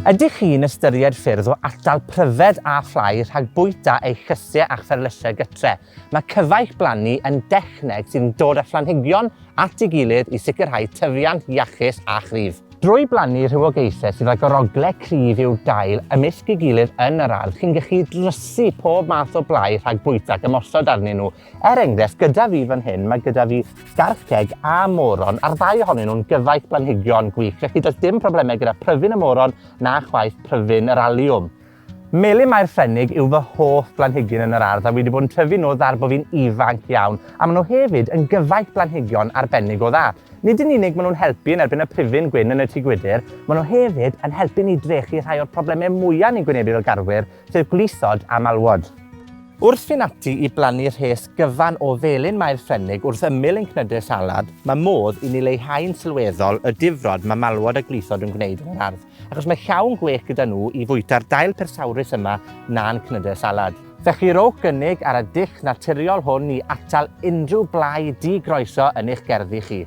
Ydych chi'n ystyried ffyrdd o atal pryfed a phlâu rhag bwyta eich llysiau a'ch fferlysiau gytre? Mae cyfaill blannu yn dechneg sy'n dod â phlanhigion at ei gilydd i sicrhau tyfiant iachus a chryf. Drwy blannu rhywogaethau sydd â gorogle cryf i'w dail ymysg ei gilydd yn yr ardd, chi'n gallu drysu pob math o blâu rhag bwyta ac ymosod arnyn nhw. Er enghraifft, gyda fi fan hyn, mae gyda fi garlleg a moron, a'r ddau ohonyn nhw'n gyfaill blanhigion gwych, felly does dim problemau gyda pryfyn y moron na chwaith pryfyn yr aliwm. Melyn Mair Ffrenig yw fy hoff blanhigyn yn yr ardd a wi 'di bod yn tyfu nhw ddar bo fi'n ifanc iawn, a ma' nhw hefyd yn gyfaill blanhigion arbennig o dda. Nid yn unig ma' nhw'n helpu yn erbyn y pryfyn gwyn yn y tŷ gwydyr, ma' nhw hefyd yn helpu ni drechu rhai o'r probleme mwya ni'n gwynebu fel garddwyr, sef gwlithod a malwod. Wrth fynd ati i blannu rhes gyfan o Felyn Mair Ffrenig wrth ymyl ein cnyde salad, mae modd i ni leihau'n sylweddol y difrod mae malwod a gwlithod yn gwneud yn yr ardd, achos mae llawn gwell gyda nhw i fwyta'r dail persawrus yma na'n cnyde salad. Felly rowch gynnig ar y dull naturiol hwn i atal unrhyw blâu di-groeso yn eich gerddi chi.